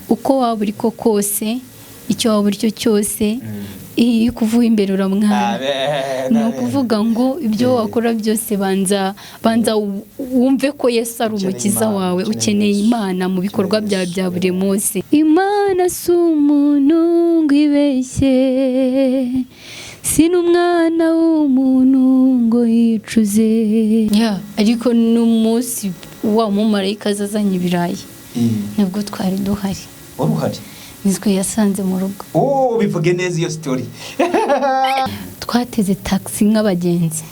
Uko waba uri ko kose, icyo waba uri cyo cyose, iyo ukuvuye imbere uramwana. Ni ukuvuga ngo ibyo wakora byose, banza banza wumve ko Yesu ari Ukeneye umukiza Imana, wawe. ukeneye Ukeneye Yesu. Imana mu bikorwa Ukeneye byawe Yesu. bya buri munsi. Imana si umuntu ngo ibeshye, si n'umwana w'umuntu ngo yicuze. Ariko n'umunsi wa mumarayika aza azanye ibirayi, nibwo twari duhari. Wari uhari? Nitwe yasanze mu rugo. Oh, bivuge neza iyo story. Twateze taxi nk'abagenzi,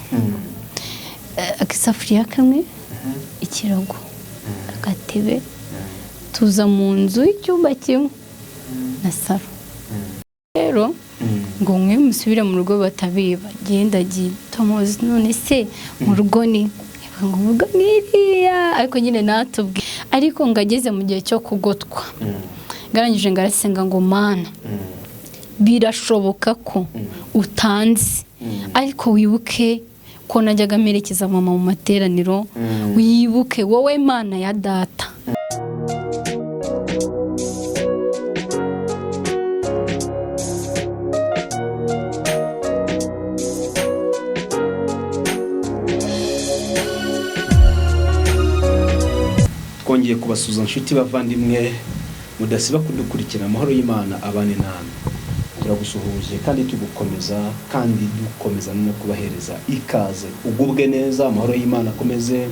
akisafuriya kamwe, ikirago, agatebe, tuza mu nzu y'icyumba kimwe na salo. Rero ngo mwe musubire mu rugo batabiba, genda tomozi. None se mu rugo ni ngo mu rugo niriya? Ariko nyine natubwe, ariko ngo ageze mu gihe cyo kugotwa, ngarangije ngarasenga ngo: "Mana, birashoboka ko utanzi, ariko wibuke ko najyaga mperekeza mama mu materaniro, wibuke wowe Mana ya data." Twongeye kubasuza, inshuti bavandimwe mudasiba kudukurikira. Amahoro y'Imana abane namwe. Turagusuhuje kandi tugukomeza, kandi dukomeza no kubahereza ikaze. Ugubwe neza, amahoro y'Imana akomeze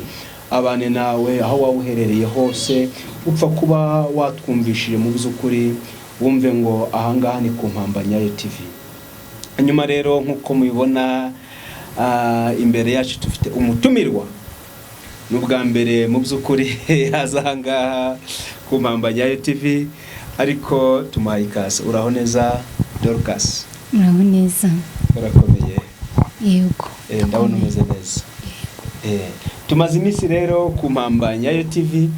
abane nawe aho waba uherereye hose. Upfa kuba watwumvishije, mu by'ukuri wumve ngo ahangaha ni ku Mpamba Nyayo TV. Hanyuma rero, nk'uko mubibona, imbere yacu dufite umutumirwa. Ni ubwa mbere mu by'ukuri haza ahangaha ku Mpamba Nyayo TV, ariko tumuhaye ikaze. Uraho neza, Dorcas? Muraho neza. Urakomeye? Yego. Ndabona umeze neza. Tumaze iminsi rero ku Mpamba Nyayo TV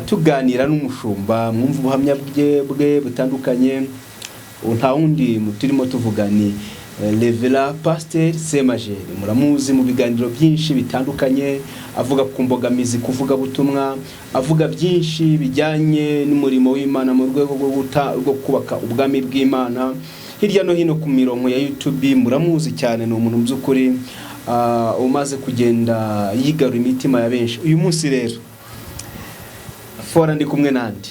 tuganira n'umushumba, mwumva ubuhamya bwe butandukanye. Nta wundi turimo tuvuga, ni Reverend Pasiteri Semajeri. Muramuzi mu biganiro byinshi bitandukanye, avuga ku mbogamizi kuvugabutumwa, avuga byinshi bijyanye n'umurimo w'Imana mu rwego rwo kubaka ubwami bw'Imana hirya no hino ku mirongo ya YouTube. Muramuzi cyane, ni umuntu mu by'ukuri umaze kugenda yigarura imitima ya benshi. Uyu munsi rero fora ndi kumwe nandi,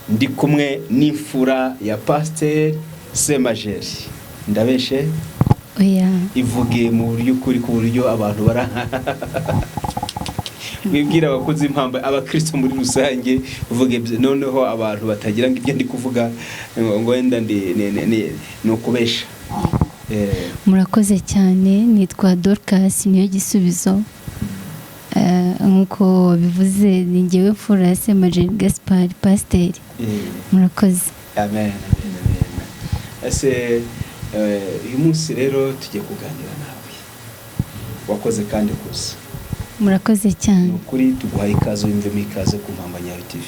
ndi kumwe n'imfura ya Pasiteri Semajeri. Ndabeshe? Oya. Ivuge mu buryo ukuri, ku buryo abantu bara wibwira abakozi impamba, abakristo muri rusange, uvuge noneho abantu batagira ngo ibyo ndi kuvuga ngo wenda ni ukubesha. Murakoze cyane. Nitwa Dorcas Niyo Gisubizo. Nk'uko bivuze, ni ngewe mfura ya Semajeri Gaspard pasiteri. Murakoze. Amen, amen, amen. Ese uyu munsi rero tugiye kuganira nawe. Wakoze kandi kuza. Murakoze cyane. Ni ukuri tuguhaye ikaze, wiyumvemo ikaze ku Mpamba Nyayo TV.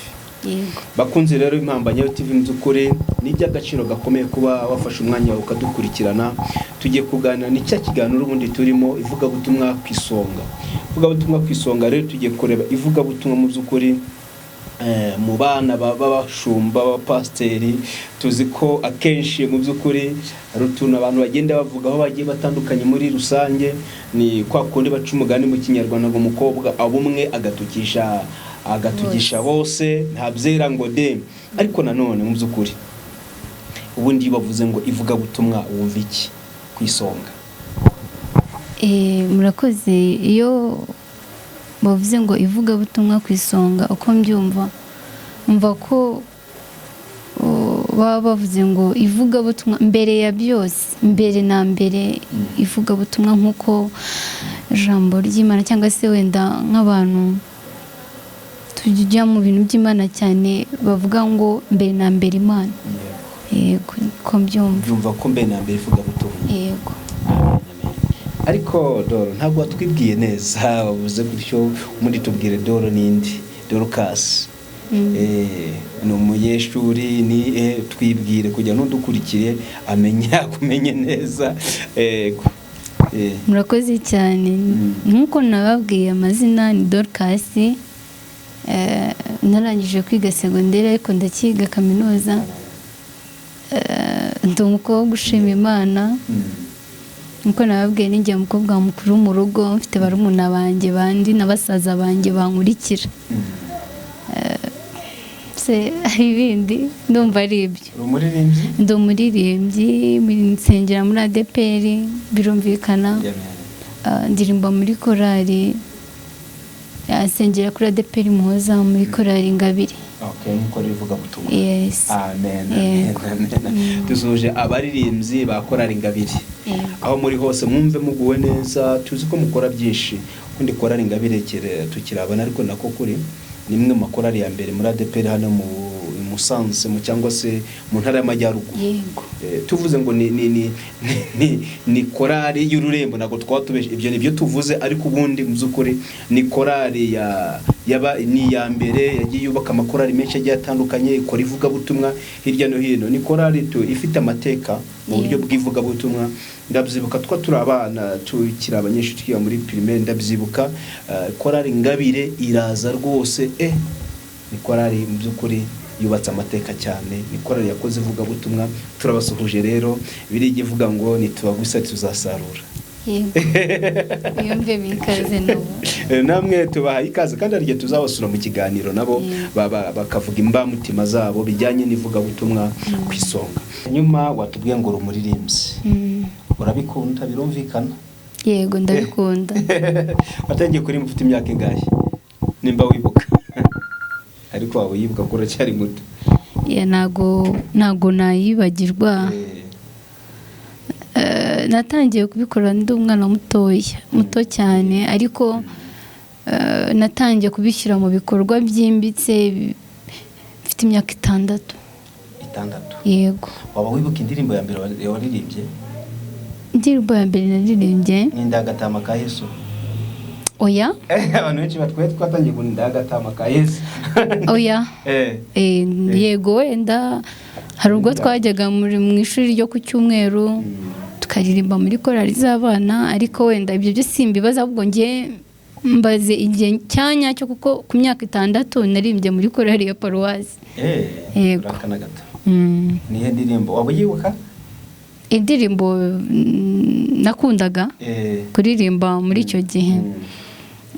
Yego. Bakunzi rero Impamba Nyayo TV, mu by'ukuri ni iby'agaciro gakomeye kuba wafashe umwanya wawe ukadukurikirana. Tugiye kuganira, ni cya kiganiro ubundi turimo, ivugabutumwa ku isonga. Ivugabutumwa ku isonga rero, tugiye kureba ivugabutumwa mu by'ukuri mu bana b'abashumba, b'abapasiteri. Tuzi ko akenshi mu by'ukuri hari utuntu abantu bagenda bavuga aho bagiye batandukanye. Muri rusange ni kwa kundi baca umugani mu Kinyarwanda ngo umukobwa aba umwe agatukisha bose, ntabyera ngo de. Ariko nanone mu by'ukuri, ubundi iyo bavuze ngo ivugabutumwa, wumva iki ku isonga? Murakoze. Iyo bavuze ngo ivugabutumwa ku isonga, uko mbyumva, mva ko baba bavuze ngo ivugabutumwa mbere ya byose, mbere na mbere ivugabutumwa nk'uko ijambo ry'Imana, cyangwa se wenda nk'abantu tujya mu bintu by'Imana cyane, bavuga ngo mbere na mbere Imana. Yego, ko mbyumva. Byumva ko mbere na mbere ivugabutumwa. Yego. Ariko Doro, ntabwo watwibwiye neza, wavuze gutyo. Ubundi tubwire, Doro n'indi Dorcas ni umunyeshuri, ni twibwire kugira n'udukurikiye amenye, akumenye neza. Yego. Murakoze cyane. Nk'uko nababwiye, amazina ni Dorcas. Narangije kwiga segonderi ariko ndakiga kaminuza. Ndi umukobwa ushima Imana. Nkuko nababwiye, ninjye mukobwa mukuru mu rugo, mfite barumuna banjye bandi na basaza banjye bankurikira. Se ibindi ndumva ari ibyo. Uri umuririmbyi? Ndi umuririmbyi, nsengera muri ADEPR, birumvikana. Ndirimba muri korali, nsengera kuri ADEPR Muhoza muri korali Ingabire. Okay, nkuko rivuga butumwa. Yes. Amen, amen. Yego. Amen. Dusuhuje abaririmbyi ba korali Ingabire. Yego. Aho muri hose mwumve muguwe neza, tuzi ko mukora byinshi. Ubundi korali Ingabire tukirabana, ariko nako kuri ni imwe mu makorali ya mbere muri ADEPR hano mu Musanze mu cyangwa se mu ntara y'Amajyaruguru. Tuvuze ngo ni korali y'ururembo, ntabwo twaba tubeshe. Ibyo ni byo tuvuze, ariko ubundi mu by'ukuri ni korali ya yaba ni iya mbere yagiye yubaka amakorali menshi agiye atandukanye, ikora ivugabutumwa hirya no hino. Ni korali ifite amateka mu buryo bw'ivugabutumwa. Ndabyibuka twa turi abana, tukiri abanyeshuri, twiga muri primaire, ndabyibuka korali Ingabire iraza rwose. Ni korali mu by'ukuri yubatse amateka cyane, ni korali yakoze ivugabutumwa. Turabasuhuje rero. Bibiliya ivuga ngo nitubagusa tuzasarura. Yego, yumve bikaze nabo. Namwe tubahaye ikaze, kandi hari igihe tuzabasura mu kiganiro nabo bakavuga imbamutima zabo bijyanye n'ivugabutumwa ku isonga. Nyuma watubwiye ngo uri umuririmbyi. Urabikunda, birumvikana. Yego, ndabikunda. Watangiye kuririmba ufite imyaka ingahe, nimba wibuka? Ariko waba wibuka ko uracyari muto. Yeah, ntago nayibagirwa. Natangiye kubikora ndi umwana mutoya, muto cyane, ariko natangiye kubishyira mu bikorwa byimbitse mfite imyaka 6. 6? Yego. Waba wibuka indirimbo ya mbere waririmbye? Indirimbo ya mbere naririmbye? Ni Indagatama ka Yesu? Oya. Abantu benshi batwaye twatangiye ngo Indagatama ka Yesu. Oya. Yego, wenda hari ubwo twajyaga mu ishuri ryo ku cyumweru tukaririmba muri korali z'abana, ariko wenda ibyo byo simbibaza, ahubwo njye mbaze igihe cya nyacyo, kuko ku myaka 6 naririmbye muri korali ya paruwasi. Yego. Urakana gato. Nihe ndirimbo, waba uyibuka? Indirimbo nakundaga kuririmba muri icyo gihe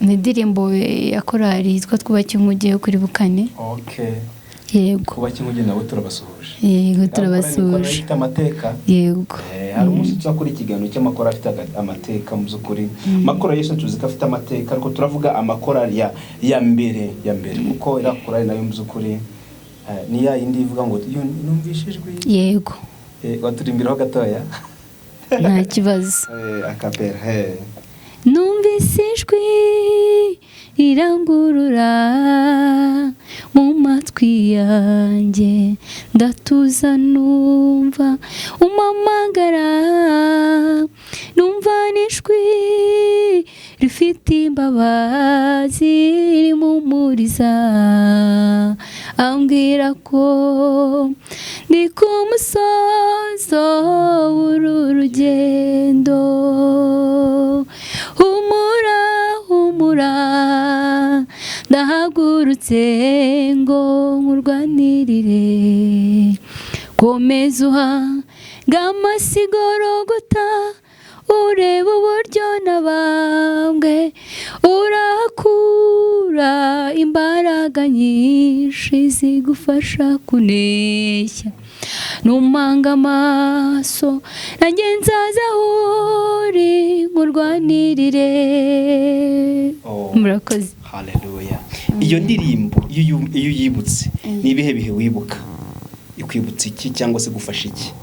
ni indirimbo ya korali yitwa Twubake Inkuge yo kuri Bukane. Yego. Twubake Inkuge nabo turabasuhuje. Yego, Korali turabasuhuje. ifite amateka. Yego. Hari umunsi tuzakora ikiganiro cy'amakorali afite amateka. Mu by'ukuri amakorali yose tuzi ko afite amateka, ariko turavuga amakorali ya mbere, kuko iriya korali nayo mu by'ukuri ni ya yindi ivuga ngo iyo numvishe ijwi. Yego. Waturimbiraho gatoya? Nta kibazo. A cappella. Numvise ijwi rirangurura mu matwi yanjye, ndatuza numva umpamagara, numva n'ijwi rifite imbabazi rimumuriza, ambwira ko ndi ku musozo w'uru rugendo. Humura, humura, ndahagurutse ngo nkurwanirire. Komeza uhange amaso i Gorogota, urebe uburyo nabambwe, urahakura imbaraga nyinshi zigufasha kuneshya. Numpanga amaso, nanjye nzaza aho uri nkurwanirire. Oh. Murakoze. Haleluya! Iyo ndirimbo iyo uyibutse, ni ibihe bihe wibuka? Ikwibutsa iki cyangwa se gufasha iki?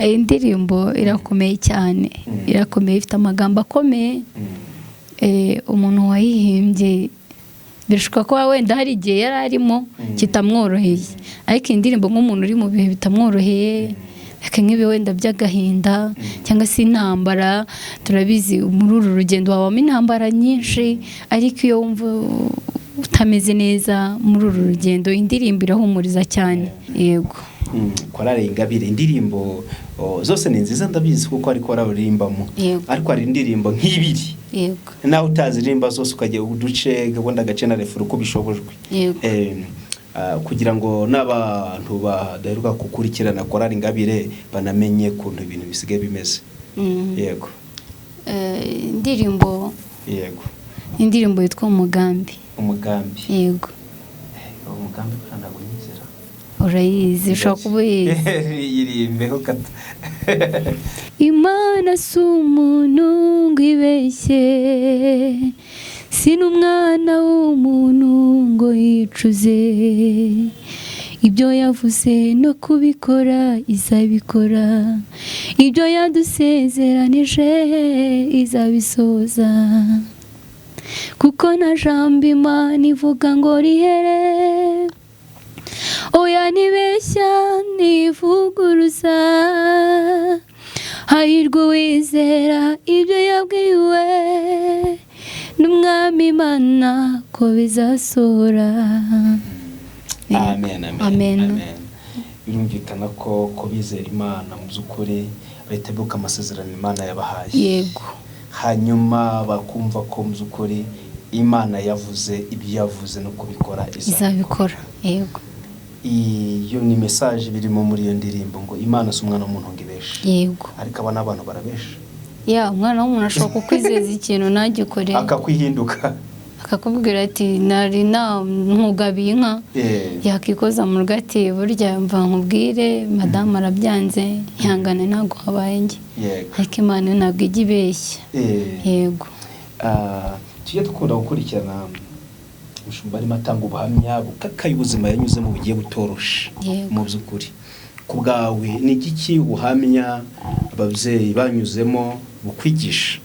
Iyi ndirimbo irakomeye cyane. Irakomeye, ifite amagambo akomeye. Umuntu wayihimbye birashoboka ko wenda hari igihe yari arimo kitamworoheye, ariko iyi ndirimbo, nk'umuntu uri mu bihe bitamworoheye, reka nk'ibi wenda by'agahinda cyangwa se intambara, turabizi muri uru rugendo habamo intambara nyinshi, ariko iyo wumva utameze neza muri uru rugendo, indirimbo irahumuriza cyane. Yego. Korali Ingabire, indirimbo zose ni nziza ndabizi kuko ari korali uririmbamo. Yego. Ariko hari indirimbo nk'ibiri Yego. nawe utaziririmba zose, ukajya uduce gahunda, agace na refuro uko bishobojwe. Yego. Kugira ngo n'abantu badaheruka gukurikirana korali Ingabire banamenye ukuntu ibintu bisigaye bimeze. Yego. Indirimbo Yego. indirimbo yitwa Umugambi. Umugambi. Yego. Umugambi buriya ntabwo nyizera. Urayizi, ushobora kuba uyizi. Yirimbeho gato. Imana si umuntu ngo ibeshye, si n'umwana w'umuntu ngo yicuze. Ibyo yavuze no kubikora izabikora, ibyo yadusezeranije izabisoza, kuko nta jambo Imana ivuga ngo rihere. Oya, ntibeshya, ntivuguruza. Hahirwa uwizera ibyo yabwiwe n'Umwami Imana ko bizasohora. Amen, amen. Amen. Amen. Birumvikana ko bizera Imana mu by'ukuri bahita bibuka amasezerano Imana yabahaye. Yego. Hanyuma bakumva ko mu by'ukuri Imana yavuze, ibyo yavuze no kubikora izabikora, yego. Iyo ni message birimo muri iyo ndirimbo, ngo Imana si umwana w'umuntu ngo ibeshe. Yego. Ariko aba n'abantu barabesha. Ya, umwana w'umuntu ashobora kukwizeza ikintu ntagikore. Akakwihinduka. Akakubwira ati nari na nkugabiye inka, yakikoza mu rugo ati burya mva nkubwire, madamu arabyanze, ihangane, ntabwo habaye njye. Ariko Imana yo ntabwo ijya ibeshya. Yego. Tujye dukunda gukurikirana umushumba arimo atanga ubuhamya bukakaye, ubuzima yanyuzemo bugiye butoroshe. Yego. Mu by'ukuri, ku bwawe ni igiki ubuhamya ababyeyi banyuzemo bukwigisha?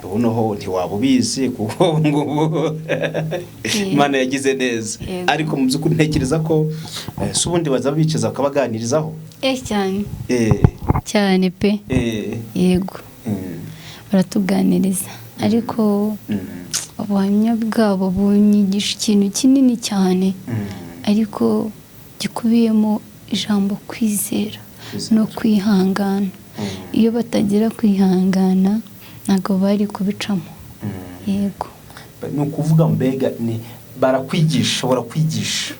Ubu noho ntiwaba ubizi kuko ubu ngubu Imana yagize neza. Yego. Ariko mu by'ukuri ntekereza ko si ubundi baza bicaza bakabaganirizaho. Cyane. Cyane pe. Yego. Baratuganiriza, ariko ubuhamya bwabo bunyigisha ikintu kinini cyane, ariko gikubiyemo ijambo kwizera Kwizera. no kwihangana. Iyo batagira kwihangana ntabwo bari kubicamo. Yego. Ni ukuvuga mbega ni barakwigisha, barakwigisha.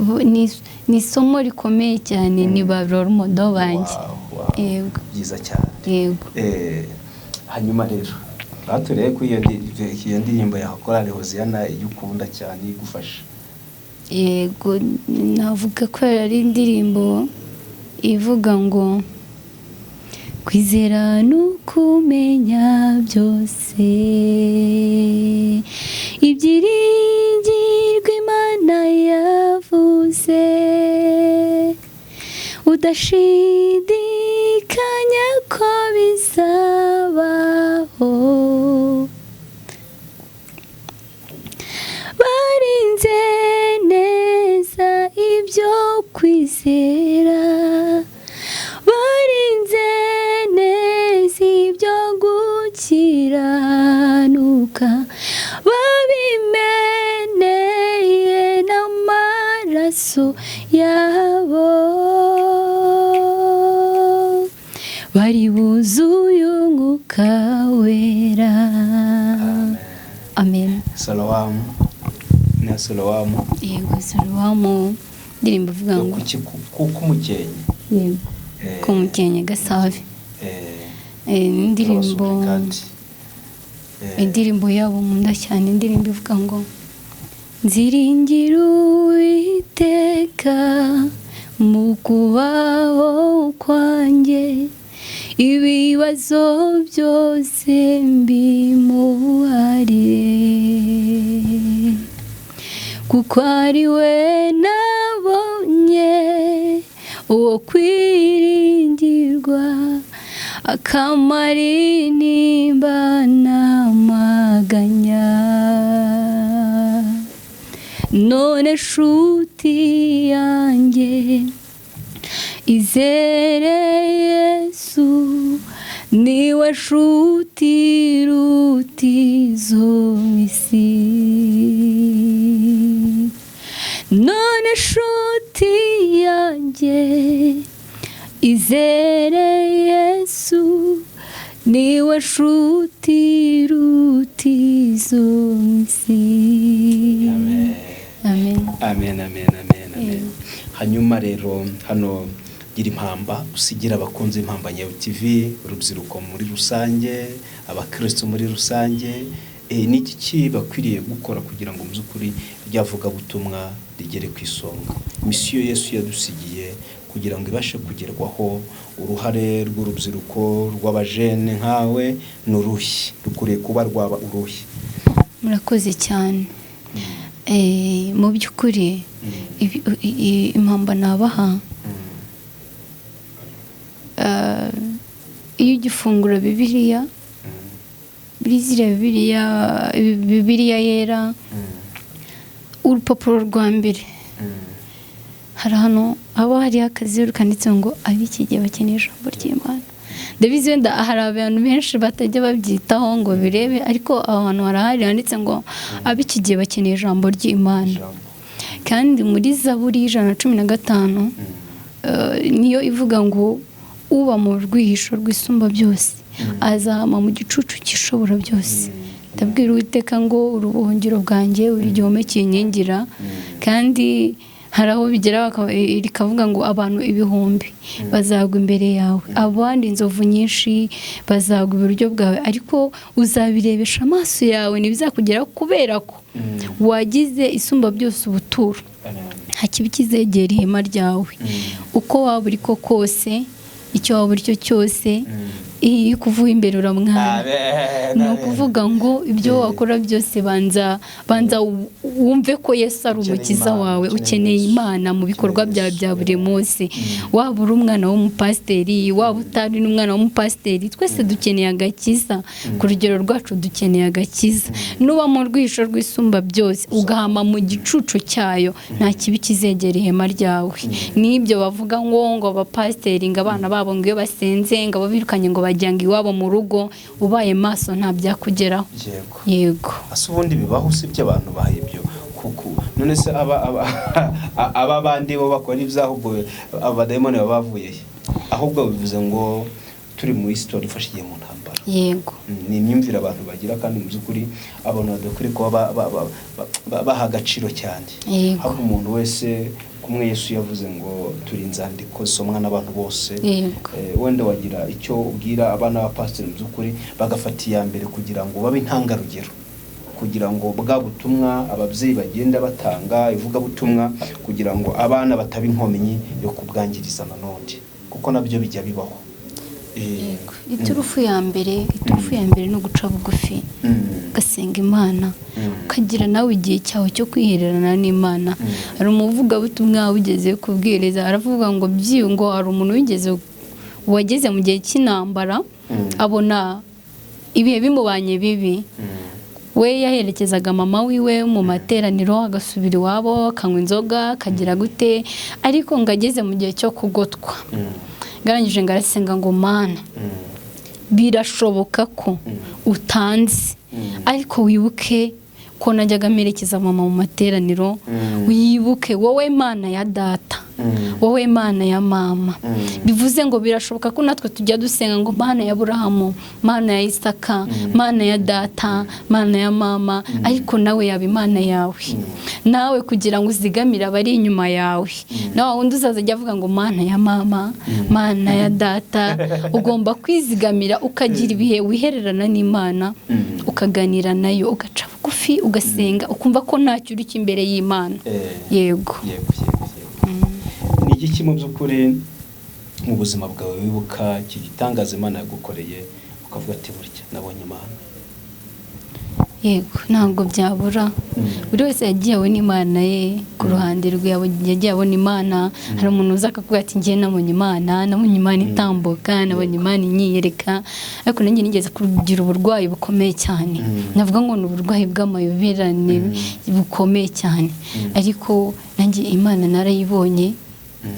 Ni isomo rikomeye cyane, ni ba role model banjye. Wow. Yego. Byiza cyane. Yego. Hanyuma rero batureye ko iyo ndirimbo ya Korali Hoziyana iyo ukunda cyane igufasha. Yego, navuga ko ari indirimbo ivuga ngo kwizera ni ukumenya byose ibyiringirwa Imana yavuze, udashidikanya ko bizabaho. Barinze neza ibyo kwizera, barinze neza ibyo gukiranuka, babimeneye n'amaraso yabo, bari buzuye Umwuka Wera. Amen. Salowamu na Salowamu. Yego, Salowamu, indirimbo ivuga ngo kuko umukenke. Yego, ku Mukenke Gasave. Indirimbo turabasuhuje kandi. Indirimbo yabo nkunda cyane, indirimbo ivuga ngo nziringira Uwiteka mu kubaho kwanjye, ibibazo byose mbimuharire, kuko ari we nabonye uwo kwiringirwa, akamara intimba n'amaganya. None shuti yanjye, izere Yesu, niwe shuti ruti zo mu isi. None shuti yanjye Izere Yesu, niwe shuti rutizo isi. Amen. Amen. Amen, amen, amen, amen. Hanyuma rero hano gira impamba usigira abakunzi Impamba Nyayo TV, urubyiruko muri rusange, abakristo muri rusange. Ni iki bakwiriye gukora kugira ngo mu by'ukuri ryavugabutumwa rigere ku isonga, misiyo Yesu yadusigiye, kugira ngo ibashe kugerwaho? Uruhare rw'urubyiruko, rw'abajene nkawe, ni uruhe? Rukwiriye kuba rwaba uruhe? Murakoze cyane. Mu by'ukuri impamba nabaha, iyo ugifungura Bibiliya, muri ziriya Bibiliya, Bibiliya Yera, urupapuro rwa mbere, hari ahantu haba hariho akazeru kanditseho ngo: "Ab'iki gihe bakeneye ijambo ry'Imana." Ndabizi wenda hari abantu benshi batajya babyitaho ngo birebe, ariko aho hantu harahari handitse ngo: "Ab'iki gihe bakeneye ijambo ry'Imana." Ijambo. Kandi muri Zaburi y'115, niyo ivuga ngo: "Uba mu rwihisho rw'Isumba byose azahama mu gicucu cy'Ishobora byose." Ndabwira Uwiteka ngo: "Uri ubuhungiro bwanjye, uri igihome kinkingira." Kandi hari aho bigera rikavuga ngo: "Abantu ibihumbi bazagwa imbere yawe, abandi inzovu nyinshi bazagwa iburyo bwawe, ariko uzabirebesha amaso yawe, ntibizakugeraho, kubera ko wagize Isumba byose ubuturo. Nta kibi kizegera ihema ryawe." Uko waba uri ko kose, icyo waba uri cyo cyose, iyo ukuvuye imbere uramwara. Ni ukuvuga ngo ibyo wakora byose, banza banza wumve ko Yesu ari Ukeneye umukiza Imana, wawe. ukeneye Ukeneye Yesu. Imana mu bikorwa Ukeneye byawe Yesu. bya buri munsi. Waba uri umwana w'umupasiteri, waba utari n'umwana w'umupasiteri, twese dukeneye agakiza. Ku rugero rwacu dukeneye agakiza. Nuba mu rwihisho rw'Isumba byose, ugahama mu gicucu cyayo, nta kibi kizegera ihema ryawe. N'ibyo bavuga ngo abapasiteri, ngo abana babo, ngo iyo basenze, ngo abo birukanye, ngo bajya ngo iwabo mu rugo, ubaye maso nta byakugeraho. Yego. Yego. Ase ubundi bibaho? Usibye abantu baha ibyo kuko none se aba bandi bo bakora ibyaha, ubwo abadayimoni baba bavuye he? Ahubwo bivuze ngo turi mu isi, tuba dufashe igihe mu ntambara. Ni imyumvire abantu bagira, kandi mu by'ukuri abantu badakwiriye kuba baha agaciro cyane. Ahubwo umuntu wese, kumwe Yesu yavuze ngo turi inzandiko zisomwa n'abantu bose. Wenda wagira icyo ubwira abana b'abapasiteri, mu by'ukuri bagafata iya mbere kugira ngo babe intangarugero, kugira ngo bwa butumwa ababyeyi bagenda batanga, ivugabutumwa, kugira ngo abana bataba inkomyi yo kubwangiriza nanone, kuko nabyo bijya bibaho. Iturufu ya mbere ni uguca bugufi, ugasenga Imana, ukagira nawe igihe cyawe cyo kwihererana n'Imana. Hari umuvugabutumwa wigeze kubwiriza, aravuga ngo ngo hari umuntu wigeze wageze mu gihe cy'intambara, abona ibihe bimubanye bibi. We yaherekezaga mama wiwe mu materaniro, agasubira iwabo, akanywa inzoga, akagira gute, ariko ngo ageze mu gihe cyo kugotwa, ngarangije ngo arasenga ngo: "Mana, birashoboka ko utanzi, ariko wibuke ko najyaga mperekeza mama mu materaniro. Wibuke wowe Mana ya data, wowe Mana ya mama." Bivuze ngo birashoboka ko natwe tujya dusenga ngo: "Mana ya Burahamu, Mana ya Isaka, Mana ya data, Mana ya mama," ariko nawe yaba Imana yawe nawe, kugira ngo uzigamire abari inyuma yawe. Nawe wundi uzaza ajya avuga ngo: "Mana ya mama, Mana ya data." Ugomba kwizigamira, ukagira ibihe wihererana n'Imana, ukaganira nayo, ugaca bugufi, ugasenga, ukumva ko ntacyo uri imbere y'Imana. Yego. Yego, ni igiki mu by'ukuri mu buzima bwawe wibuka iki gitangaza Imana yagukoreye, ukavuga ati: "Burya nabonye Imana"? Yego, ntabwo byabura. Buri wese yagiye abona Imana ye ku ruhande rwe, yagiye abona Imana. Hari umuntu uza akakubwira ati: "Ngiye nabonye Imana, nabonye Imana itambuka, nabonye Imana inyiyereka." Ariko nanjye nigeze kugira uburwayi bukomeye cyane. Navuga ngo ni uburwayi bw'amayoberane bukomeye cyane, ariko nanjye Imana narayibonye,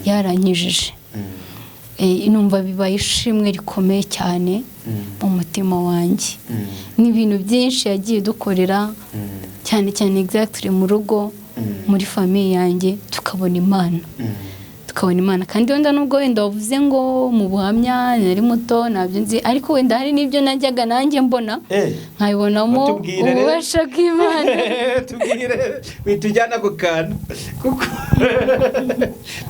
yaranyijije. Numva bibaye ishimwe rikomeye cyane mu mutima wanjye. Ni ibintu byinshi yagiye dukorera, cyane cyane exactly mu rugo, muri famille yanjye, tukabona Imana. Tukabona Imana. Kandi wenda nubwo wenda wavuze ngo mu buhamya nari muto ntabyo nzi, ariko wenda hari n'ibyo najyaga nanjye mbona nkabibonamo Batubwire rero. ububasha bw'Imana. Tubwire, witujyana ku kantu kuko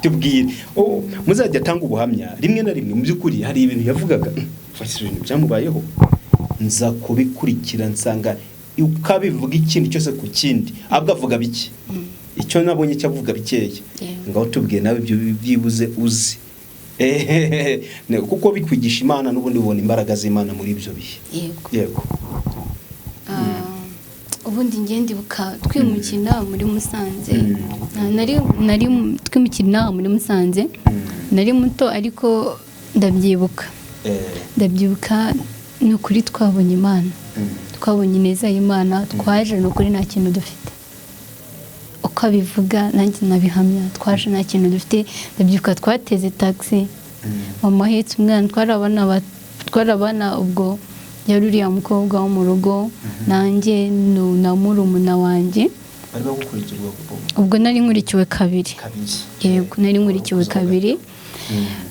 tubwire. Oh, muzajya atanga ubuhamya rimwe na rimwe, mu by'ukuri hari ibintu yavugaga, "Fashe ibintu byamubayeho, nza kubikurikira nsanga uko abivuga ikintu cyose ku kindi, ahubwo avuga bike, icyo nabonye cyo avuga bikeya." Ngaho tubwiye nawe ibyo byibuze uzi. Kuko bikwigisha Imana, n'ubundi ubona imbaraga z'Imana muri ibyo bihe. Yego. Yego. Ubundi njye ndibuka twimukira inaha muri Musanze. Nari twimukira inaha muri Musanze, nari muto ariko ndabyibuka. Ndabyibuka, ni ukuri twabonye Imana, twabonye ineza y'Imana. Twaje ni ukuri nta kintu dufite, uko abivuga nanjye nabihamya, twaje nta kintu dufite. Ndabyibuka twateze taxi, mama ahetse umwana, twari abana ubwo, yari uriya mukobwa wo mu rugo, nanjye na murumuna wanjye. Bari bagukurikirwa? Ubwo nari nkurikiwe kabiri. Kabiri. Yego, nari nkurikiwe kabiri.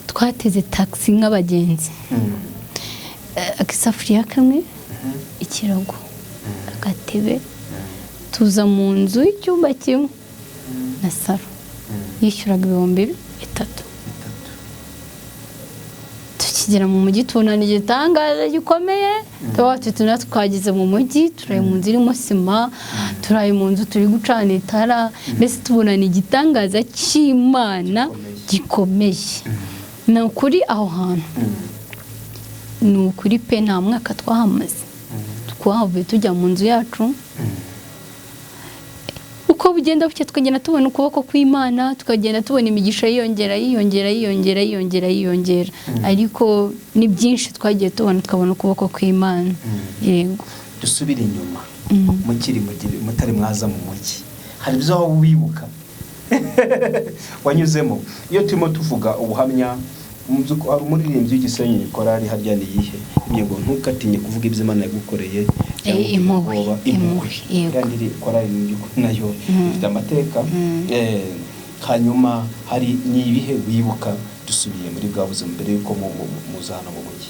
Twateze taxi nk'abagenzi, akisafuriya kamwe, ikirago, agatebe, tuza mu nzu y'icyumba kimwe na salo, yishyuraga 3000. 3. Tukigera mu mujyi tubona ni igitangaza gikomeye, tuba tuna twageze mu mujyi, turaye mu nzu irimo sima, turaye mu nzu turi gucana itara, mbese tubona ni igitangaza cy'Imana gikomeye. Ni ukuri aho hantu, ni ukuri pe, nta mwaka twahamaze, twahavuye tujya mu nzu yacu. Uko bugenda bucya tukagenda tubona ukuboko kw'Imana, tukagenda tubona imigisha yiyongera, yiyongera, yiyongera, yiyongera, yiyongera, ariko ni byinshi twagiye tubona, tukabona ukuboko kw'Imana. Yego. Dusubire inyuma, mukiri mutari mwaza mu mujyi, hari ibyo waba wibuka wanyuzemo? Iyo turimo tuvuga ubuhamya, mu by'ukuri hari umuririmbyi w'Igisenyi, korari harya ni iyihe, ngo ntugatinye kuvuga ibyo Imana yagukoreye cyangwa Eh, impuhwe, ubwoba. Impuhwe, yego. Iriya ndiri korari mu by'ukuri nayo ifite amateka. Hanyuma hari ni ibihe wibuka, dusubiye muri bwa buzima mbere y'uko muza hano mu mujyi?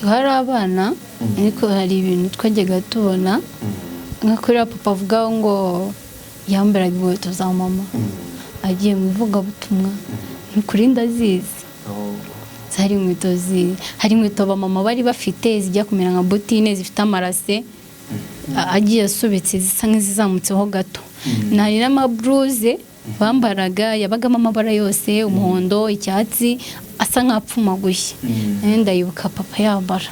Hari abana, ariko hari ibintu twajyaga tubona, nka kuriya papa avuga ngo yambaraga inkweto za mama agiye mu ivugabutumwa. Ni ukuri ndazizi. Oh. Hari inkweto hari inkweto abamama bari bafite zijya kumera nka botine, zifite amarase agiye asobetse, zisa nk'izizamutseho gato. Hari n'amabluze bambaraga yabagamo amabara yose, umuhondo, icyatsi, asa nk'apfumaguye. Ndayibuka papa yambara.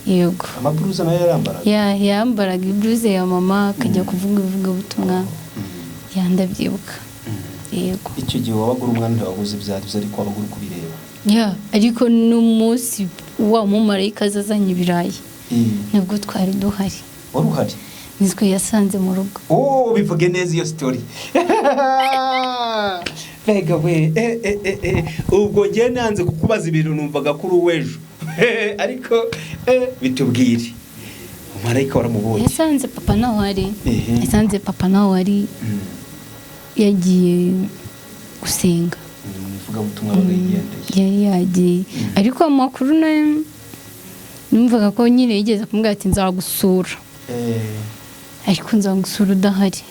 Yego. Amabluze nayo yarambaraga? Yambaraga ibluze ya mama akajya kuvuga ivugabutumwa. Ya, ndabyibuka, yego. Icyo gihe wabaga uri umwana, ntiwabuze ibyo ari byo, ariko wabaga uri kubireba. Ya, ariko n'umunsi wa mumarayika aza azanye ibirayi, nibwo twari duhari. Wari uhari? Nitwe yasanze mu rugo. Oh, bivuge neza iyo story. Mbega we, eh. Ubwo njye nanze kukubaza ibintu numvaga kuri uw'ejo, ariko bitubwire, umumarayika waramubonye? Yasanze papa nawe ari Ehe. Yasanze papa nawe ari yagiye gusenga. Ni mu ivugabutumwa bagayigendeye. Yari yagiye, ariko amakuru nayo numvaga ko nyine yigeze kumubwira ati nzagusura, ariko nzagusura udahari.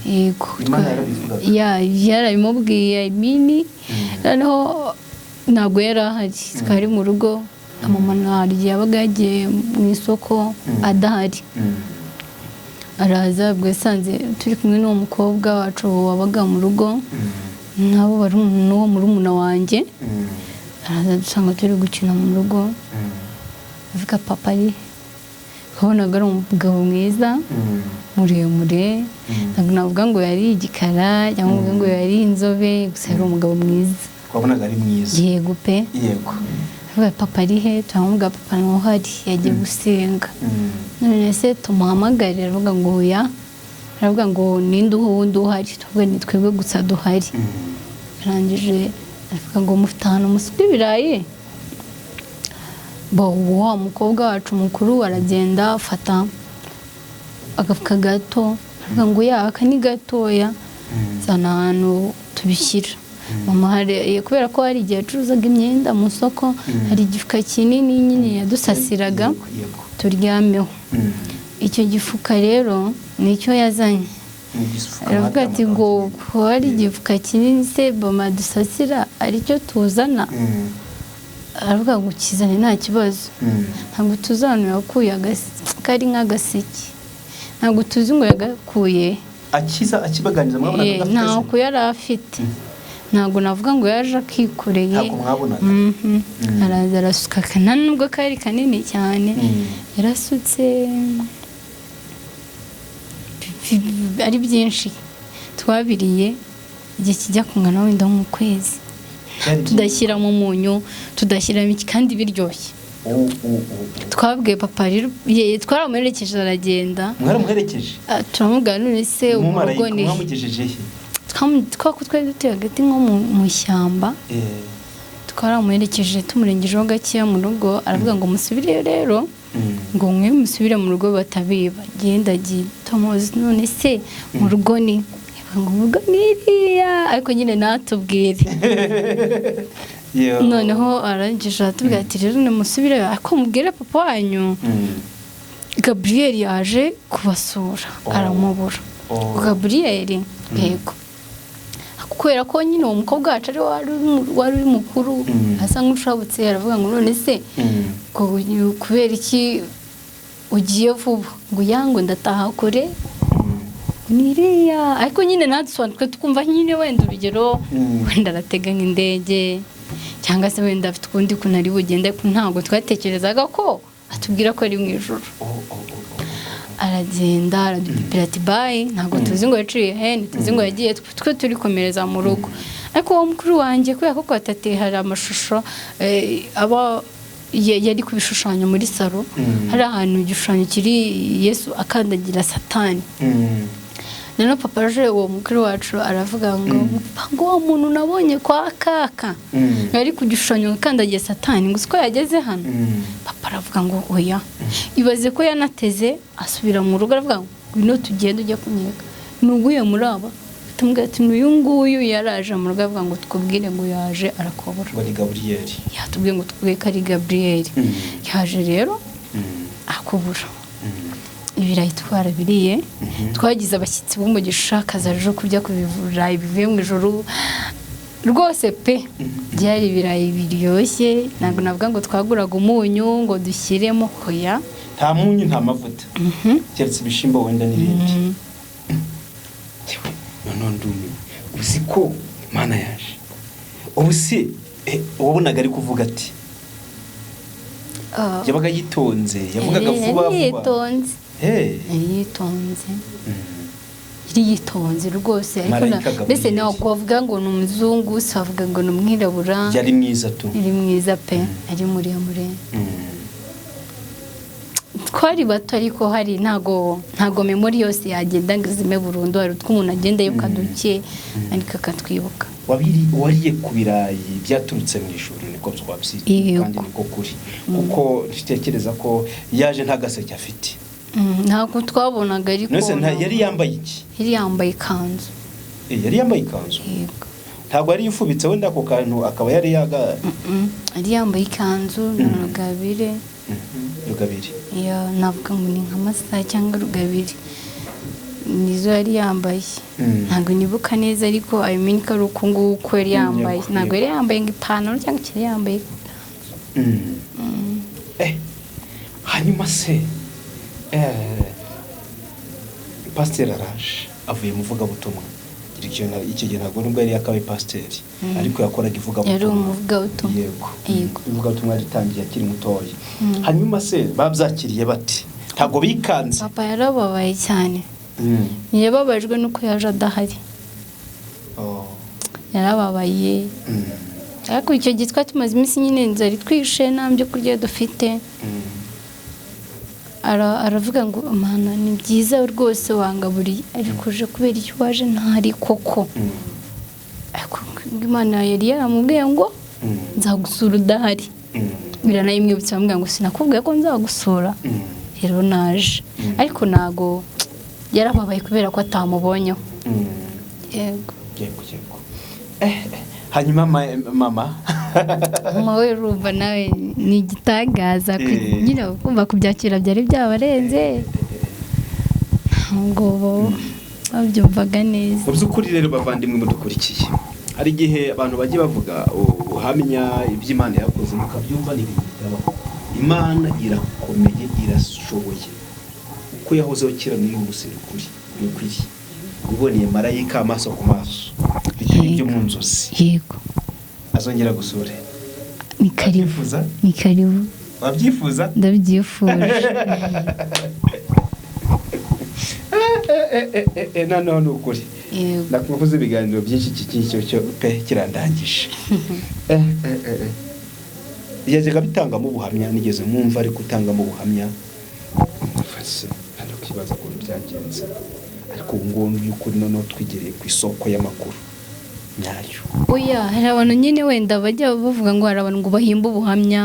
Yego. Imana yarabivugaga? Ya, yarabimubwiye imini. Noneho ntabwo yari ahari, twari mu rugo, mama hari igihe yabaga yagiye mu isoko adahari. Araza, ubwo yasanze turi kumwe n'uwo mukobwa wacu wabaga mu rugo, nabo bari n'uwo murumuna wanjye. Araza dusanga turi gukina mu rugo, avuga papa ari, wabonaga ari umugabo mwiza, muremure. Ntabwo navuga ngo yari igikara cyangwa ngo ngo yari inzobe, gusa yari umugabo mwiza. Wabonaga ari mwiza? Yego pe. Avuga papa ari he? Turamubwira papa ntawe uhari, yagiye gusenga. None se tumuhamagare? Aravuga ngo oya, aravuga ngo ninde wundi uhari? Tuvuga ni twebwe gusa duhari. Arangije aravuga ngo mufite ahantu musuka ibirayi? Bo wa mukobwa wacu mukuru aragenda afata agafuka gato, aravuga ngo ya, aka ni gatoya, zana ahantu tubishyira. Mama hari kubera ko hari igihe yacuruzaga imyenda mu isoko, hari igifuka kinini nyine yadusasiraga Yego, yego. turyameho. Icyo gifuka rero nicyo yazanye. Ni igifuka Aravuga ati ngo mwaryamagaho. ko hari igifuka kinini se mama dusasira aricyo tuzana? Aravuga ngo kizane nta kibazo. Ntabwo tuzi ahantu yakuye kari nk'agaseke, ntabwo tuzi ngo yagakuye. Akiza akibaganiriza mwabonaga adafite se? Ntabwo yari afite, ntabwo navuga ngo yaje akikoreye. Ntabwo mwabonaga. Araza arasuka, nta nubwo kari kanini cyane. Yarasutse ari byinshi, twabiriye igihe kijya kungana wenda nk'ukwezi. Byari byinshi. Tudashyiramo umunyu, tudashyiramo iki, kandi biryoshye. Oh, oh, oh, oh. Twabwiye papa rero, twaramuherekeje aragenda. Mwaramuherekeje? Ah, turamubwira none se ubu Umumarayika rugo ni mwamugejeje he? Twari dutuye hagati nko mu ishyamba. Twaramuherekeje tumurengejeho gakeya mu rugo, aravuga ngo musubireyo rero, ngo mwe musubire mu rugo batabiba. Genda agiye tumuzi none se mu rugo ni, ngo mu rugo ni iriya, ariko nyine natubwire. Yo. Noneho arangije aratubwira ati rero nimusubireyo, ariko mubwire papa wanyu Gaburiyeli yaje kubasura. Oh. Aramubura. Oh. Gaburiyeli, yego, kubera ko nyine uwo mukobwa wacu ari we wari uri mukuru, asa nk'ushabutse, aravuga ngo none se ngo kubera iki ugiye vuba? Ngo yango ndataha kure, ni iriya, ariko nyine ntadusobanukwe, tukumva nyine wenda urugero wenda aratega nk'indege cyangwa se wenda afite ukundi kuntu ari bugende, ariko ntabwo twatekerezaga ko atubwira ko ari mu ijoro. Oh, oh, oh, oh. Aragenda aradupipira ati bye, ntabwo tuzi ngo yaciye he, ntituzi ngo yagiye, twe turi komereza mu rugo. Ariko uwo mukuru wanjye, kubera ko kwa tate hari amashusho aba yari kubishushanyo muri salo, hari ahantu igishushanyo kiri Yesu akandagira Satani. Noneho papa aje, uwo mukuru wacu aravuga ngo papa, ngo wa muntu nabonye kwa kaka yari ku gishushanyo akandagiye Satani, ngo siko yageze hano? Papa aravuga ngo oya, ibaze ko yanateze asubira mu rugo, aravuga ngo ngwino tugende ujye kunyereka nuguye muri aba. Tumubwira ati n'uyu nguyu yaraje mu rugo, avuga ngo tukubwire ngo yaje arakobora. Ngo ni Gaburiyeli. Yatubwiye ngo tukubwire ko ari Gaburiyeli yaje rero akubura. Ibirayi twarabiriye, twagize abashyitsi b'umugisha, akaza ejo kurya ku birayi bivuye mu ijuru rwose pe. Byari ibirayi biryoshye, ntabwo navuga ngo twaguraga umunyu ngo dushyiremo, hoya. Nta munyu, nta mavuta, keretse ibishyimbo wenda n'ibindi. Yewe, noneho ndumiwe. Uzi ko Mana yaje ubu si wabonaga ari kuvuga ati yabaga yitonze, yavugaga vuba Yari vuba. yitonze. Yari yitonze, yari yitonze rwose, ariko Marayika Gaburiyeli. mbese ntabwo wavuga ngo ni umuzungu, si wavuga ngo ni umwirabura. Yari mwiza tu. Yari mwiza pe, ari muremure. Twari bato, ariko hari ntago memory yose yagenda ngo izime burundu, hari utwo umuntu agenda yibuka duke ariko akatwibuka. Wariye ku birayi byaturutse mu ijuru, niko twabyita. Yego. Kandi niko kuri, kuko dutekereza ko yaje nta gaseke afite. Ntabwo twabonaga, ariko None se yari yambaye iki? Yari yambaye ikanzu. Yari yambaye ikanzu? Yego. Ntabwo yari yifubitse wenda ako kantu akaba yari yaga? Yari yambaye ikanzu na rugabire. Rugabire. Ya, navuga ngo ni nka masaha cyangwa rugabire nizo yari yambaye. Ntabwo nibuka neza, ariko I mean ko ari uku nguku yari yambaye. Ntabwo yari yambaye ngo ipantaro cyangwa ikintu, yari yambaye. Hanyuma se pasiteri araje avuye mu ivugabutumwa. Icyo gihe ntabwo nubwo yari yakabaye pasiteri, ariko yakoraga ivugabutumwa. Yari umuvugabutumwa. Yego. Yego. Ivugabutumwa ritangiye akiri mutoya. Hanyuma se babyakiriye bate? Ntabwo bikanze? Papa yarababaye cyane. Yababajwe nuko yaje adahari. Oh. Yarababaye. Ariko icyo gihe twari tumaze iminsi nyine inzara itwishe, nta byo kurya dufite. Aravuga ngo Mana ni byiza rwose wangaburiye, ariko uje kubera icyo waje ntari koko? Ariko Imana yari yaramubwiye ngo nzagusura udahari. Biranayimwibutsa, bamubwira ngo sinakubwiye ko nzagusura? Rero naje. Ariko ntago yarababaye kubera ko atamubonyeho. Yego. Yego. Hanyuma mama? Mama we, urumva nawe ni igitangaza. Nyine kumva kubyakira byari byabarenze, ntabwo bo babyumvaga neza. Mu by'ukuri rero, bavandimwe mudukurikiye, hari igihe abantu bajya bavuga ubuhamya, iby'Imana yakoze, mukabyumva ni ibintu bitabaho. Imana irakomeye, irashoboye. Uko yahozeho kera n'uyu munsi ni ukuri, ni ukuri. Uboneye marayika amaso ku maso, bitari ibyo mu nzozi. Yego. Azongera gusure. Ni karibu. Wabyifuza? Ni karibu. Wabyifuza? Ndabyifuje. Noneho ni ukuri. Yego. Nakuvuze ibiganiro byinshi, iki ngiki cyo pe kirandangije. Yajyaga bitangamo ubuhamya, nigeze mwumva ari gutangamo ubuhamya. Mfase hano kwibaza ukuntu byagenze, ariko ubu ngubu by'ukuri noneho twigereye ku isoko y'amakuru nyayo. Oya, hari abantu nyine wenda bajya bavuga ngo hari abantu ngo bahimba ubuhamya.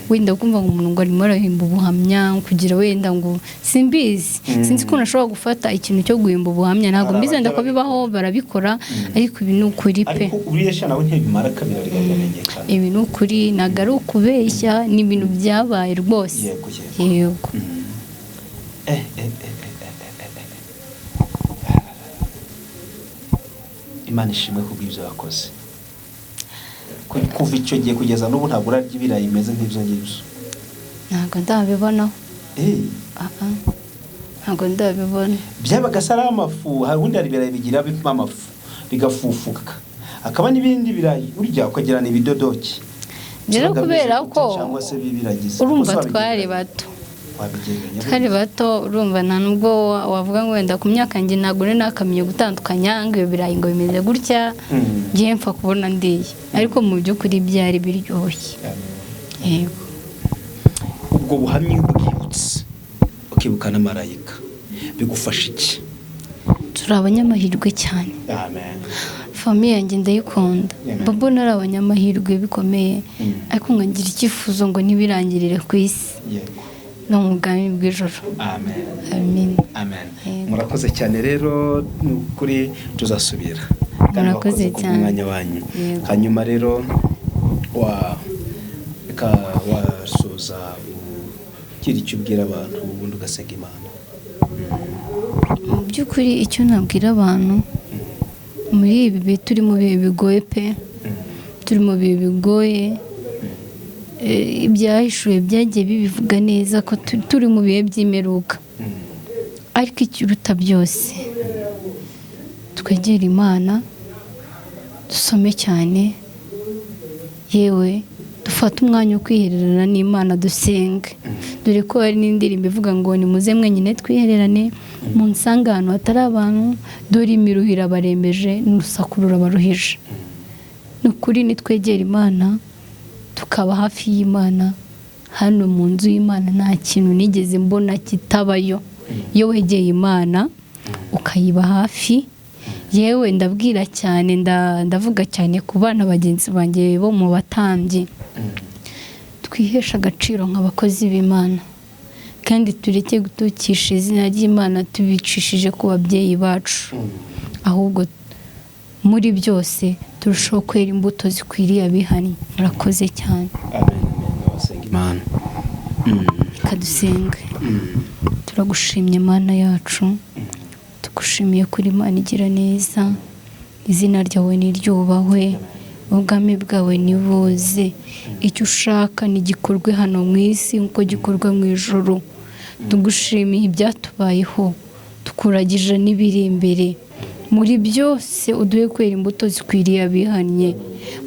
Wenda kumva ngo umuntu ngo arimo arahimba ubuhamya kugira wenda ngo simbizi. Sinzi ukuntu ashobora gufata ikintu cyo guhimba ubuhamya, ntabwo Hari mbizi, wenda ko abajya bibaho barabikora, ariko ibi ni ukuri pe. Ariko uriya sha nawe ntibimara kabiri biramenyekana. Ibi ni ukuri, ntabwo ari ukubeshya, ni ibintu byabaye rwose. Yego, yego. Yego. Imana ishimwe kubw'ibyo wakoze. Kuva icyo gihe kugeza n'ubu ntabwo urarya ibirayi bimeze nk'ibyo ngibyo? Ntabwo ndabibonaho. Ah, ah. Ntabwo ndabibona. Byabaga se ari amafu? Hari ubundi, hari ibirayi bigira bivamo amafu bigafufuka, hakaba n'ibindi birayi urya ukagira ni ibidodoki. Rero Byabaga kubera bimeze ko gute cyangwa se bibiragize? urumva Ubwo se twari wabigereranya? bato. Wabigereranya Twari gute? bato, urumva nta nubwo wavuga ngo wenda ku myaka njye ntabwo nari nakamenye gutandukanya ngo ibi birayi ngo bimeze gutya. Ngiye mpfa kubona ndiye, ariko mu by'ukuri byari biryoshye. Yego. Ubwo buhamya iyo ubwibutse, ukibuka na marayika, bigufasha iki? Turi abanyamahirwe cyane. Amen. Famille yanjye ndayikunda. Amen. Mbona ari abanyamahirwe bikomeye, ariko nkagira icyifuzo ngo ntibirangirire ku isi, no mu bwami bw'ijoro. Amen. Amen. Amen. Yego. Murakoze cyane rero, ni ukuri tuzasubira. Kandi Murakoze wakoze cyane. kubw'umwanya wanyu. Yego. Hanyuma rero wa reka wasoza ugira icyo ubwira abantu, ubundi ugasenga Imana. Mu by'ukuri icyo nabwira abantu muri ibi bihe, turi mu bihe bigoye pe, turi mu bihe bigoye. Ibyahishuwe byagiye bibivuga neza ko turi mu bihe by'imperuka, ariko ikiruta byose twegere Imana, dusome cyane, yewe dufate umwanya wo kwihererana n'Imana, dusenge, dore ko hari n'indirimbo ivuga ngo nimuze mwenyine twihererane, munsange ahantu hatari abantu, dore imiruho irabarembeje n'urusaku rurabaruhije. Ni ukuri nitwegera Imana, tukaba hafi y'Imana, hano mu nzu y'Imana nta kintu nigeze mbona kitabayo. Iyo wegeye Imana ukayiba hafi, yewe ndabwira cyane, ndavuga cyane ku bana bagenzi banjye bo mu batambyi, twiheshe agaciro nk'abakozi b'Imana, kandi tureke gutukisha izina ry'Imana tubicishije ku babyeyi bacu, ahubwo muri byose turushaho kwera imbuto zikwiriye abihannye. Murakoze cyane. Amen, amen. Abasenga Imana. Reka dusenge. Turagushimye Mana yacu, tugushimiye kuri Imana igira neza, izina ryawe niryubahwe, ubwami bwawe nibuze, icyo ushaka nigikorwe hano mu isi nk'uko gikorwa mu ijuru. Tugushimiye ibyatubayeho, tukuragije n'ibiri imbere. Muri byose uduhe kwera imbuto zikwiriye abihannye.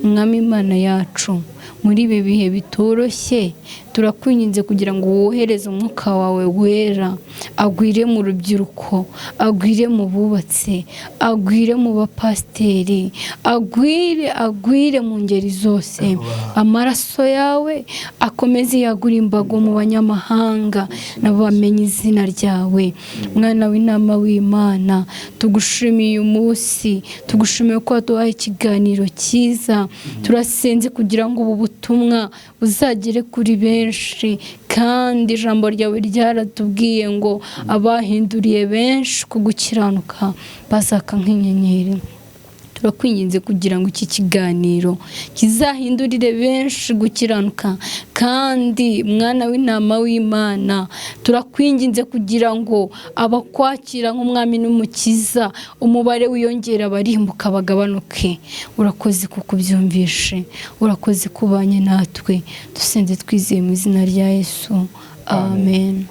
Mwami Imana yacu, muri ibi bihe bitoroshye turakwinginze kugira ngo wohereze umwuka wawe wera, agwire mu rubyiruko, agwire mu bubatse, agwire mu bapasiteri, agwire, agwire mu ngeri zose. Amaraso yawe akomeze yagura imbago mu banyamahanga, nabo bamenye izina ryawe. Mwana w'intama w'Imana, tugushimiye uyu munsi, tugushimiye ko waduhaye ikiganiro cyiza. Turasenze kugira ngo ubu butumwa buzagere kuri benshi, kandi ijambo ryawe ryaratubwiye ngo abahinduriye benshi ku gukiranuka bazaka nk'inyenyeri. Turakwinginze kugira ngo iki kiganiro kizahindurire benshi gukiranuka, kandi mwana w'intama w'Imana, turakwinginze kugira ngo abakwakira nk'umwami n'umukiza umubare wiyongera, abarimbuka bagabanuke. Urakoze kuko ubyumvishe, urakoze kubanye natwe. Dusenze twizeye mu izina rya Yesu, amen.